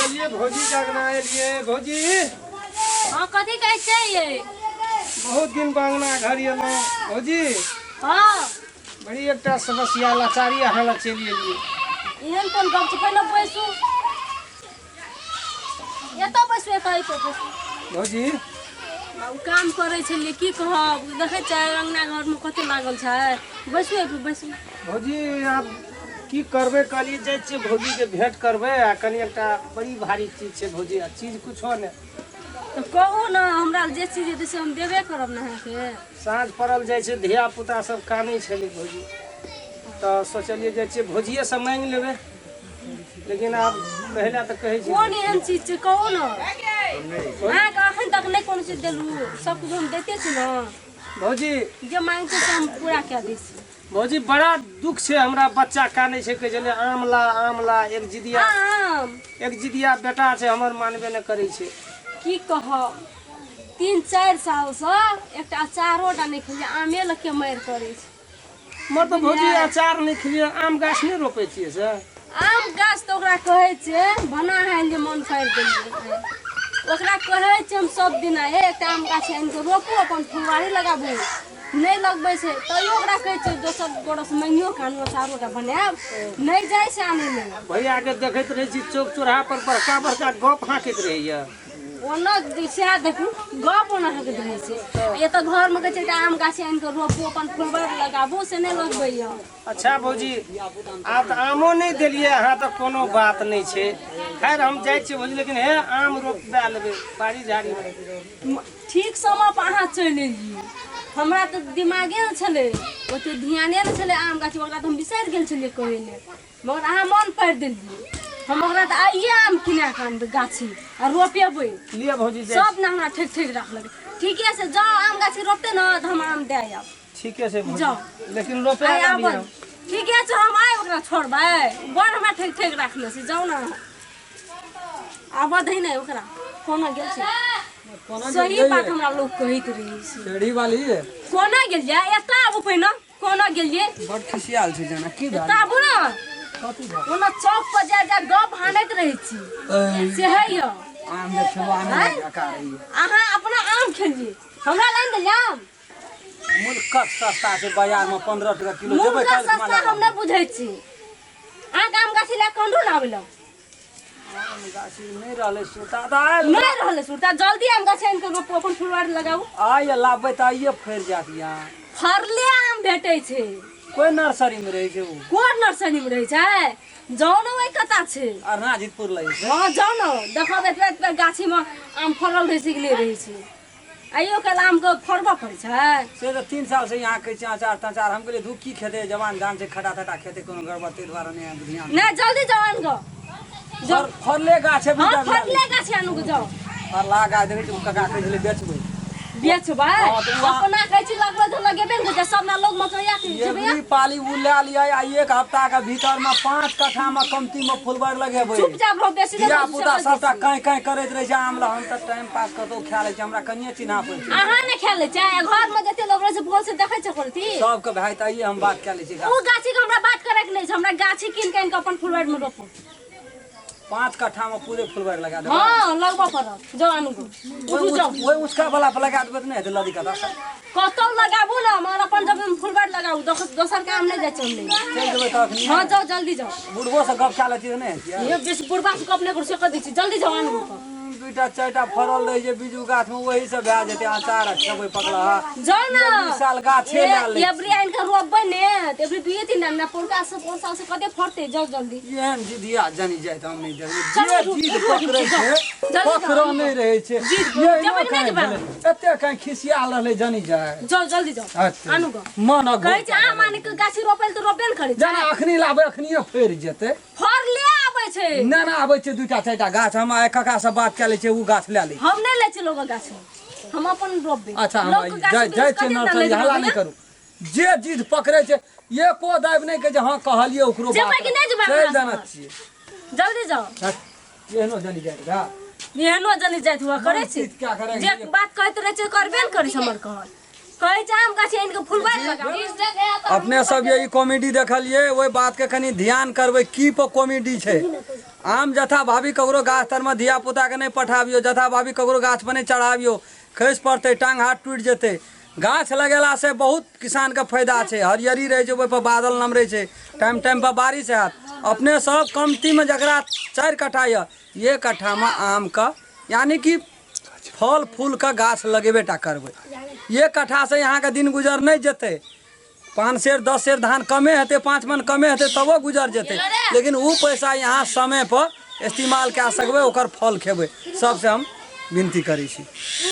चलिए भौजी के अंगना एलिए भौजी। हाँ, कथी कहै छै ये? बहुत दिन पर अंगना घर एलहुँ भौजी। हाँ। बड़ी एकटा समस्या लाचारी अहाँ लग चलि एलिए। एहन कोन गप छै? पहिने बैसू, एतऽ बैसू, एतऽ एतऽ बैसू। भौजी बाबू, काम करै छलियै, की कहब, देखै छै अंगना घरमे कते लागल छै। बैसू एक बैसू। भौजी, आब की करबै, कहलियै जाइ छियै भौजीके भेंट करबै आ कनि एकटा बड़ी भारी चीज छै भौजी, आ चीज कुछो नहि। तऽ कहू ने, हमरा जे चीज हेतै से हम देबे करब ने अहाँके। साँझ पड़ल जाइ छै, धिया पुता सब कानै छलै भौजी, तऽ सोचलियै जाइ छियै भौजिएसँ माँगि लेबै, लेकिन आब कहै लए तऽ कहै छी। कोन एहन चीज छै, कहू ने। अहाँके अखन तक नहि कोनो चीज देलहुँ, सब किछु हम दैते छी ने। भौजी, जे मांग छै से हम पूरा कए दै छी। भौजी, बड़ा दुख छै हमरा, बच्चा कानै छै, कहै छलै आम ला, आम ला। एक जिदिया आम, एक जिदिया बेटा छै हमर, मानबे नहि करै छै। की कहब, 3-4 सालसँ एकटा अचारो टा नहि खेलियै, आमे लऽ के मारि करै छै। मतलब भौजी, अचार नहि खेलियै, आम गाछ नहि रोपै छियै से? आम गाछ तऽ ओकरा कहै छै बना है जे मन पारि देलियै। ओकरा कहै छै हम सब दिना, हे एकटा आम गाछ आनि कऽ रोपू, अपन फुलवारी लगाबू। नहि लगबै छै, तैयो ओकरा कहै छै दोसर गोरस माँगियो कऽ आनू, अचारो टा बनायब। नहि जाइ छै आनै लए। भैयाके देखैत रहै छी चौक चौराहा पर बड़का बड़का गप हाँकैत रहैया। ओना सएह देखू, गप ओना हाँकैत रहै छै, एतऽ घरमे कहै छै एकटा आम गाछ आनि कऽ रोपू, अपन फुलवारी लगाबू, से नहि लगबैया। अच्छा भौजी, आब तऽ आमो नहि देलियै अहाँ, तऽ कोनो बात नहि छै। खैर, हम जाइ छियै भौजी, लेकिन हे आम रोपबा लेबै बाड़ी झाड़ीमे। ठीक समय पर अहाँ चलि एलियै। हमरा तऽ दिमागे ने छलै, ओते ध्याने ने छलै आम गाछ, ओकरा तऽ हम बिसरि गेल छलियै कहै लए, मगर अहाँ मन पारि देलियै। हम ओकरा तऽ आइए आम किना कऽ आनबै गाछी आ रोपेबै। लिअ भौजी, जाइ। सब ने हमरा ठेक ठेक राखलक। ठीके छै, जाउ, आम गाछी रोपतै ने तऽ हम आम दए आयब। ठीके छै भौजी। जाउ। लेकिन रोपे आइ आबऽ, ठीके छै, हम आइ ओकरा छोड़बै? बड़ हमरा ठेक ठेक राखने छै। जाउ ने अहाँ, आबऽ दही ने ओकरा। कोना गेल छै? सही बात हमरा लोक कहैत रहै छै। सीढ़ी वाली। कोना गेलियै? एतऽ आबू पहिने। कोना गेलियै? बड खिसियाल छै जाना की भेल? एतऽ आबू ने। कथी भेल? ओना चौक पर जा जा गप हानैत रहै छी से है यौ। आम जे खेबो, आम आँय? अकार होइए। अहाँ अपना आम खेलियै, हमरा लाइन देलियै आम। मुल्कक सस्ता छै बाजार में 15 टका किलो। जेबै मुर्गा काल्हि सस्ता हम नहि बुझै छी। अहाँके आम गाछी लए कऽ ने आबै लए। आम गाछी नहि रहलै सुता तऽ आयल। नहि रहलै सुरता। जल्दी आम गाछी आनि कऽ रोपू, अपन फुलवारी लगाबू। आइ लाबबै तऽ आइए फड़ि जायत यहाँ। फड़ले आम भेटै छै। कोइ नर्सरी में रहै छै ओ? कोन नर्सरी में रहै छै? जाउ ने, ओहि कता छै। अरनाजीतपुर लगै छै। हँ, जाउ ने, देखब एतबा एतबा गाछी में आम फड़ल रहै छै कि नहि रहै छै। आइयो काल्हि आमके फड़बऽ पड़ै छै। से तऽ 3 साल से यहाँ कहै छै अचार तचार। हम कहलियै धू, की खेतै, जवान जान छै, खटा तटा खेतै, कोनो गड़बड़, ताहि दुआरे नहि ध्यान। नहि, जल्दी जाउ, आनि कऽ जाउ। फड़ले गाछ है। हँ, फड़ले गाछ आनू कऽ जाउ। फड़ला गाछ देखै छी, ओ काका कहै छलै बेचबै। बेचबै? हँ, तऽ ओ अपना कहै छी लगबै तऽ लगेबे ने करै छै। सब ने लोग मकैया के जेबै। एबरी पाली उ लए लिअ आ एक हफ्ता के भीतर में 5 कट्ठा में कमती में फुलबाड़ी लगेबै। चुपचाप रहो, बेसी नहि धिया बाजू, पुता से सबटा बाजै छी। काँय काँय करैत रहै छै आम लए। हम तऽ टाइम पास कतौ खा लै छी, हमरा कनिये चिन्हा पड़ै छै। अहाँ नहि खा लै छै, घर में जते लोग रहै छै बोल से देखै छै करती। सबके भाय तऽ आइये हम बात कए लै छी। ओ गाछी के हमरा बात करे के नहि छै। हमरा गाछी कीन के आनि के अपन फुलबाड़ी में रोपू। 5 कट्ठा में पूरे फुलबाड़ी लगा देबै। हँ, लगबऽ पड़त। जाउ आनू गो, उठू, जाउ। ओहि ऊँचका वाला पर लगा देबै तऽ नहि हेतै लदी कता? कतौ लगाबू ने, मगर अपन जब फुलबाड़ी लगाबू, दोसर काम नहि जाइ छै हम नहि। चलि जेबै तऽ अखनी। हँ, जाउ, जल्दी जाउ। बुढ़बो से गप कए लै छी तऽ नहि हेतै? ये बेसी बुढ़बा से गप नहि करू से कह दै छी। जल्दी जाउ, आनू गो। 2टा 4टा फड़ल रहै छै बीजू गाछ में, ओही से भए जेतै अचार आ खेबै पकलहा। जाउ ने। एबरी साल गाछे लए लै। एबरी आनि कऽ रोपबै ने तऽ एबरी दुइये तीन दिन पोरका से पोर साल से कते फड़तै। जाउ जल्दी। एहन जिदिया जानी जाय तऽ हम नहि देखबै। चलू, जे उठू, जिद उठू, पकड़ै उठू, छै जल्दी जाउ। पकड़ो नहि रहै छै। जिद ये जेबै कि नहि काहे जेबै? भेलै? एते काहे खिसियाल रहलै जानी जाय। जाउ, जल्दी जाउ। अच्छा। आनू गऽ। मन अघोर। कहै छै आम आनि कऽ गाछी रोपै लए तऽ रोपबे ने करै छै। जाना अखनी लाबै, अखनिये फड़ि जेतै। फड़ले आबै छै। ना ना, आबै छै 2टा 4टा गाछ। हम आइ काका से बात कए लै छियै, ओ गाछ लए लै। हम नहि लै छियै लोकक गाछ, हम अपन रोपबै। अच्छा, हम लोकके गाछ जाइ वृक्ष जाइ छियै कते नर्सरी। लैत हल्ला रहबै नहि ने? करू। जे जिद पकड़ै छै एको दाबि नहि कहै छै। हँ, कहलियै ओकरो। जेबै बात कि नहि जेबै चलि हमरा जाना संग? छियै। जल्दी जाउ। हट, एहनो जानी जाइत गा। एहनो जल्दी जाइत हुआ करै छी। जिद क्या करै? जे बात कहैत रहै छै करबे ने करै छै। हमर कहल कहै छै आम गाछ आनि कऽ फुलबाड़ी लगाउ। अपने सब ये ई कॉमेडी देखलियै, ओहि बात के कनि ध्यान करबै की पर कॉमेडी छै। आम जथा भाभी ककरो गाछ तरमे धिया पुताके नहि पठाबियौ, जथा भाभी ककरो गाछ पर नहि चढ़ाबियौ, खसि पड़तै, टांग हाथ टूटि जेतै। गाछ लगेलासँ बहुत किसानके फायदा छै, हरियरी रहै छै, ओहिपर बादल नमरै छै, टाइम टाइमपर बारिश हैत। अपने सब कमतीमे जकरा 4 कट्ठा यऽ, 1 कट्ठामे आमके यानि कि फल फूलके गाछ लगेबे टा करबै। 1 कट्ठासँ अहाँके दिन गुजर नहि जेतै, 5 सेर 10 सेर धान कमे हेतै, 5 मन कमे हेतै तबो गुजर जेतै, लेकिन ओ पैसा यहाँ समय पर इस्तेमाल कए सकबै, ओकर फल खेबै। सबसे हम विनती करै छी।